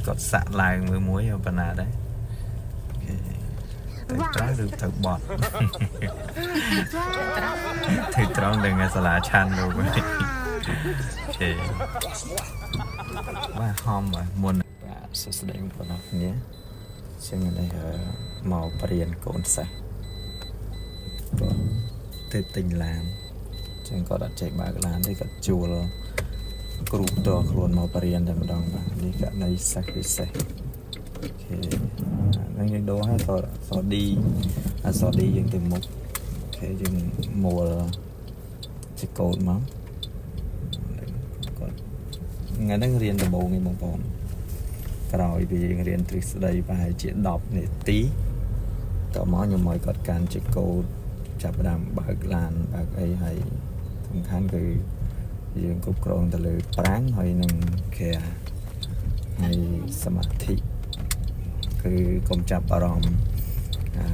គាត់សាក់ឡើងមើលមួយប៉ុណ្ណាដែរ okay ទៅត្រង់ឬទៅបត់ ត្រង់ ទៅត្រង់នឹងសាលាឆាន់លោកវិញ okay បាទហំបាទមុនបាទសួស្តីបងប្អូនអរគ្នាជាងនេះមកបរៀនកូនសិស្សគាត់ទៅទិញឡានចឹងគាត់អត់ចេះបើកឡានទេគាត់ជួលគ្រូផ្ទាល់ខ្លួនមកបរៀនតែម្ដងបាទនេះករណីសិស្សពិសេស okay ហ្នឹងយើងដូរឲ្យអក្សរ D អក្សរ D យើងទៅមុខ okay យើងមួលជាកូដមកគាត់ថ្ងៃហ្នឹងរៀនដំបូងឯងបងប្អូនក្រោយពីយើងរៀនទ្រឹស្ដីប្រហែលជា10នាទីតមកខ្ញុំឲ្យគាត់កាន់ជាកូដចាប់ផ្ដើមបើកឡានបើកអីហើយសំខាន់គឺយើងគ្រប់គ្រងទៅលើប្រាំងហើយនឹងហ្គាហើយសមាធិគឺកុំចាប់អារម្មណ៍អា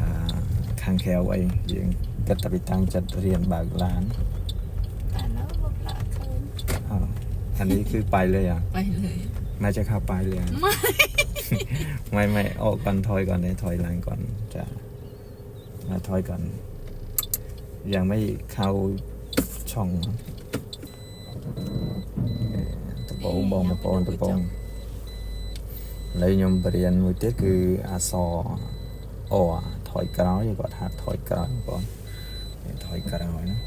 ខាងក្រៅអីយើងគិតតែពីតាំងចិត្តរៀនបើកឡាន តែនៅមកផ្លាក់ឃើញ អើអានេះគឺไปเลยอ่ะ ไปเลย มาจะเข้าไปเลยอ่ะ ไม่ไม่ออกก่อนถอยก่อนเลยถอยหลังก่อนจะมาถอยก่อน ยังไม่เข้าช่องតបងបងបងប្អូនតបងឥឡូវខ្ញុំបរៀនមួយទៀតគឺអក្សរអថយក្រោយគាត់ហាត់ថយក្រោយបងប្អូនថយក្រោយណា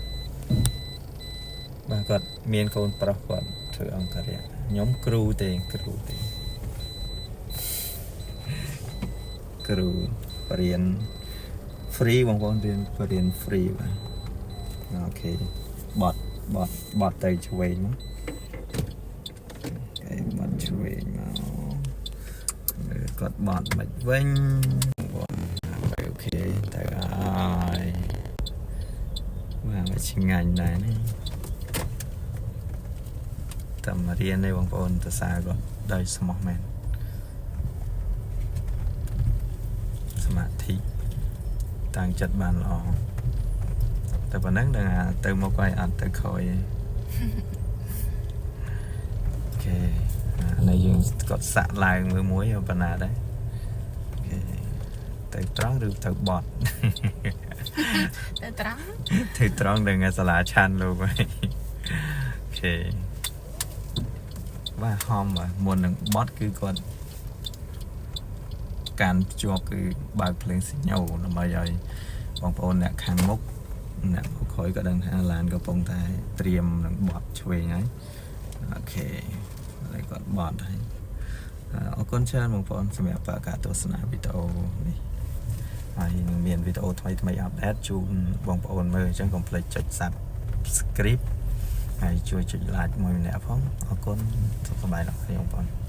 បាទគាត់មានកូនប្រុសគាត់ធ្វើអង្គរៈខ្ញុំគ្រូទេគ្រូទេគ្រូបរៀន free បងប្អូនរៀនបរៀន free បាទ okay បត់បត់បត់ទៅឆ្វេងមក okay បត់ឆ្វេងមកមើលគាត់បត់មិនវិញបងប្អូន okay ទៅហើយបាទមកឆ្ងាញ់ដែរនេះតែមករៀនទេបងប្អូនទៅសារគាត់ដោយស្មោះមែនសមាធិតាំងចិត្តបានល្អតែប៉ុណ្ណឹងដឹងថាទៅមកហើយអត់ទៅក្រោយទេ okay អានេះយើងគាត់សាក់ឡើងមើលមួយប៉ុណ្ណាដែរ okay ទៅត្រង់ឬទៅបត់ ទៅត្រង់ ទៅត្រង់នឹងសាលាឆាន់លោកហើយ okay បាទហំបាទមុននឹងបត់គឺគាត់កាន់ភ្ជាប់គឺបើកភ្លើងសញ្ញាដើម្បីឲ្យបងប្អូនអ្នកខាងមុខអ្នកមកក្រោយក៏ដឹងថាឡានកំពុងតែត្រៀមនឹងបត់ឆ្វេងហើយ okay ហើយគាត់បត់ហើយអរគុណច្រើនបងប្អូនសម្រាប់ការទស្សនាវីដេអូនេះហើយនឹងមានវីដេអូថ្មីថ្មីupdate ជូនបងប្អូនមើលអញ្ចឹងកុំភ្លេចចុច Subscribe ហើយជួយចុច like មួយម្នាក់ផងអរគុណសុខសប្បាយដល់គ្នាបងប្អូន។